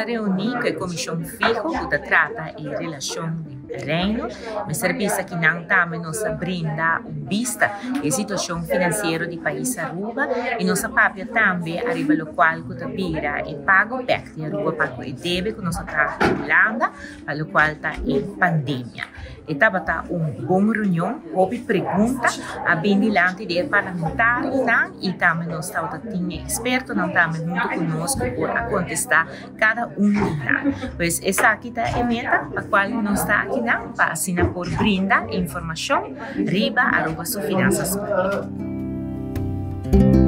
reuni cu e comision fiho cu ta trata e relacion den Reino. Mester bisa ki nan tambe nos a brinda un bista di e situacion financiero di pais Aruba y nos a papia tambe ariba locual cu ta bira e pago bek di Aruba pa cu e debe cu nos a traha cu Hulanda pa locual ta e pandemia. E tabata un bon reunion, hopi pregunta a bin dilanti di e parlamentarionan y tambe nos tabata tin e expertonan tambe hunto cu nos cu por a contesta cada un di nan. Pues esaki ta e meta pa cual nos ta akinan pa asina por brinda informacion riba Aruba su finanzas publico.